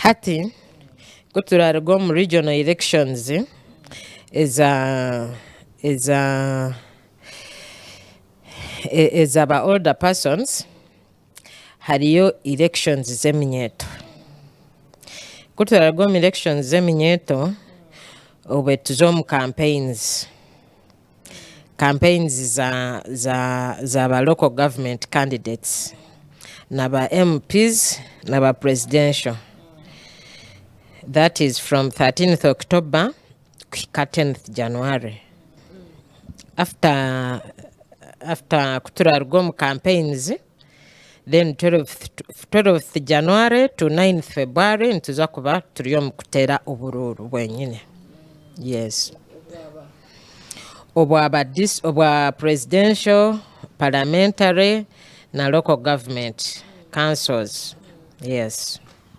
Hati ku turaruga omu regional elections eza eza ezaba older persons hariyo elections z'eminyeeto. Ku turaruga omu elections z'eminyeeto obwe tuze omu campaigns. Campaigns za za za ba local government candidates na ba MPs na ba presidential. That is from 13th October kuhika 10th January. After after ku turaruga omu campaigns then 12th 12th January to 9th February nituza kuba turi omu kuteera oburuuru bwenyine. Yes. Obwa ba dis obwa presidential, parliamentary na local government councils. Yes.